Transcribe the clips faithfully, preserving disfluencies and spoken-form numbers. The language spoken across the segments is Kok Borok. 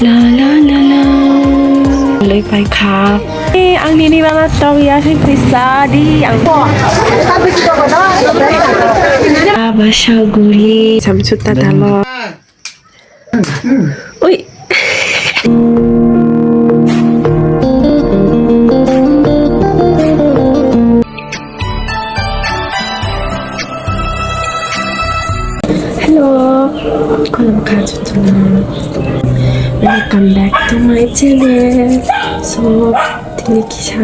La la la la. Loi pai kha. Eh, ang nini mama tong ya, sing pisa di ang. Aba saguri samsuta dalo. Ui. Hello, khulumkha jotono. Welcome back to my channel. So, tini kisa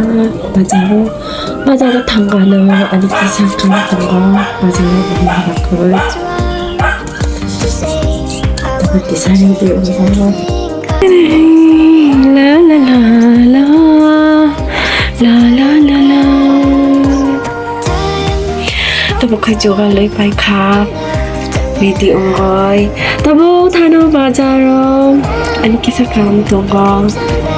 bazaro, bazaro thangano ani kisa kam tongo, bazaro bumung bagwi. Tabuk kisa ready wngo. La la la la, la la la la. Tabuk khai jogalwi pai kha. Ready ongoi. Tabuk thano bazaro. Ani kisa kam tongo.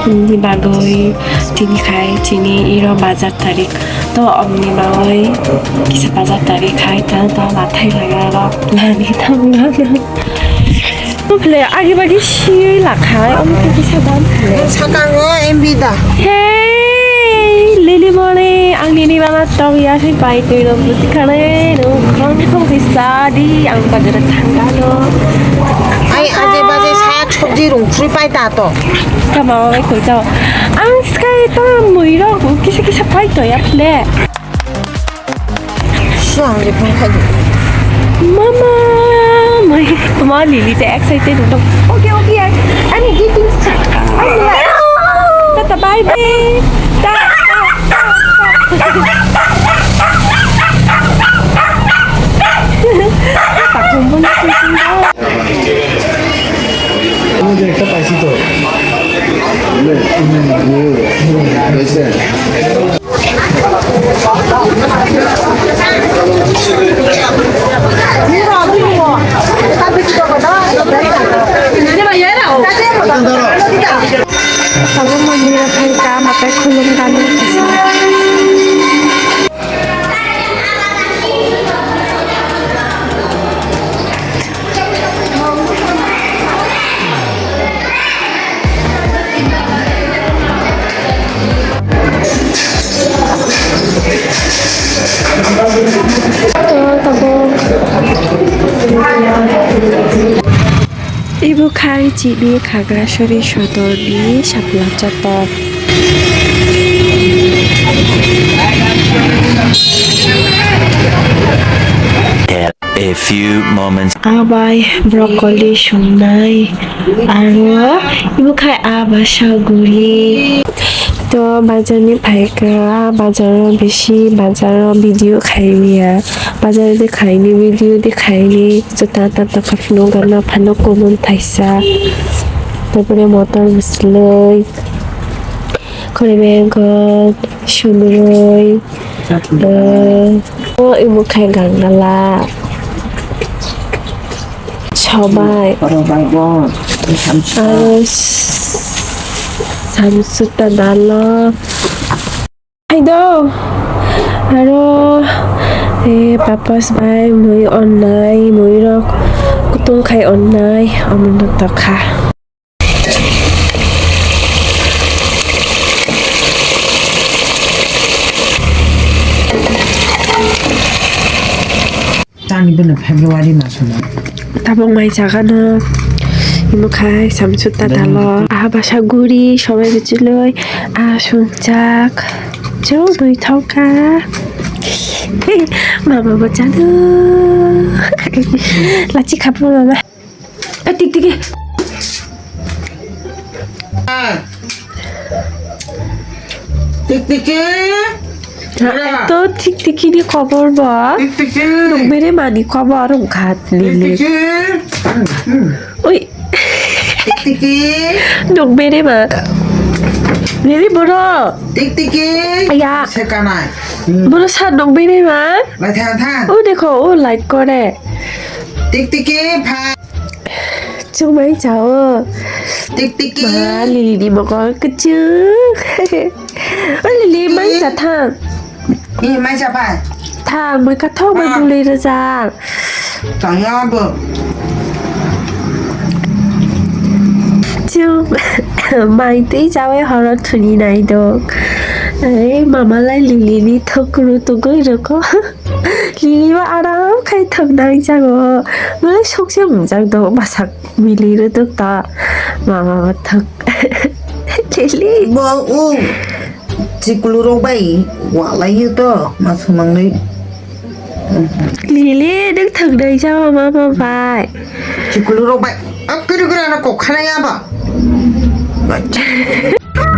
Ni bagwi tini khai chini iro bazar tarik. To omni bagwi kisa bazar tarik khai ta ta lathai lagaro. Lani thangna. Bufle agi bagi siyoi lakhai, omo khe kisa dam phle. Sakango M B da. Hey, Lily Moni, ang nini mama tong ya, si pai twi rok buti khane, no, khong khong kisa di, ang bazar thangano. Ai, aje baje sak sobji rung phrwi pai ta to. Kama mama koi to. Ang sky ta mui rok kisa kisa pai to ya phle. Siyang je phone khai di. Mama, my, mama Lily je excited ongtong. Okay, okay, I, I'm getting sick. I'm like, tata, bye bye. Ta, ta, ta, ta. Takung pun takung pun. Ini dia kita paisi tu. Ini, ini, ini. Biasa. Sabo mondir o thangkha, matai khulum kha. Ibu khai chini Khagrasari sodorni Sapla Chottok. A few moments. Abai broccoli songnai, aro ibu khai aba saguri. To bazar ni phaikha, bazar o bisi, bazar o video khaimya, bazar o de khaini video de khaini, juta ta ta khapno gana phano kubun thaisa, tarpore motor bwslwi, khori bengkok, sumrwi, eh, o ibu khai gangala. Sobai. Oro bai bo. Samsa. Aro s-, samsuta dalo. Hai do. Aro, eh, papas bai mui onnai, mui rok kutung khai onnai, omo no tokha. Tani bono February masono. Tabuk mai jaga no. Imo khai samsut ta dalo. Aha basa guri sobai bichiloi. Aha sungjak. Chau dui thoka. Mama bo chado. Lachi khapu mama. Eh, tik tiki. Tik tiki. To tik tiki ni khobor bo. Tik tiki. Nung bere mani khobor wngkha Lili. Tik tiki. Ui. Tik tiki. Nung bere ma. Lili boro. Tik tiki. Ya. Sekanai. Boro sa nung bere ma. Lai thang thang. O dekho, o like kore. Tik tiki pha. Chwng mai chao. Tik tiki. Ma, Lili ni mokol kwchwng. O Lili, mai cha thang. Ni mai cha phai. Thang, mai ka thok, mai bwlwi rwjak. Tang ya bo. Chwng mai twi chawi horo thuni naidok. Ei, mama lai Lili ni thok kwrwi tugwi rwkho. Lili bo aram khai thok nai jago. Malai sokse mwngjak do, basak mili rwdok ta. Mama bo thok. Lili. Bo o chikulu rok bai walai yo to ma sumang nai. Lili, nwng thok nai jago mama bai. Chikulu rok bai. Ak kiri kiri ana kok khana ya ba.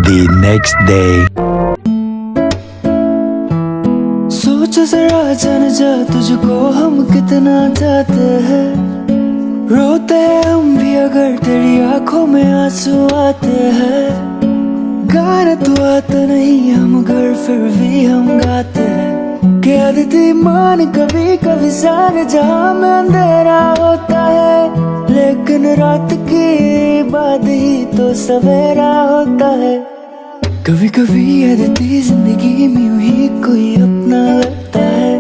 The next day. सोच जरा जान जा तुझको हम कितना चाहते हैं। रोते हैं हम भी अगर तेरी आंखों में आंसू आते हैं। गाना तो आता नहीं हम घर फिर भी हम गाते हैं। क्या दीदी मान कभी कभी सारे जहां में अंधेरा होता है। लेकिन रात के बाद ही तो सवेरा होता है। कभी कभी याद आती जिंदगी में यूं ही कोई अपना लगता है।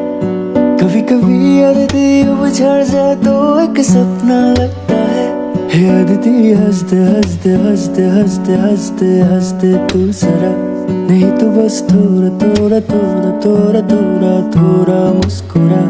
कभी कभी याद आती अब झड़ जाए तो एक सपना लगता है। हे आदती हंसते हंसते हंसते हंसते हंसते हंसते तू सरा नहीं तो बस थोड़ा थोड़ा थोड़ा थोड़ा थोड़ा थोड़ा मुस्कुरा।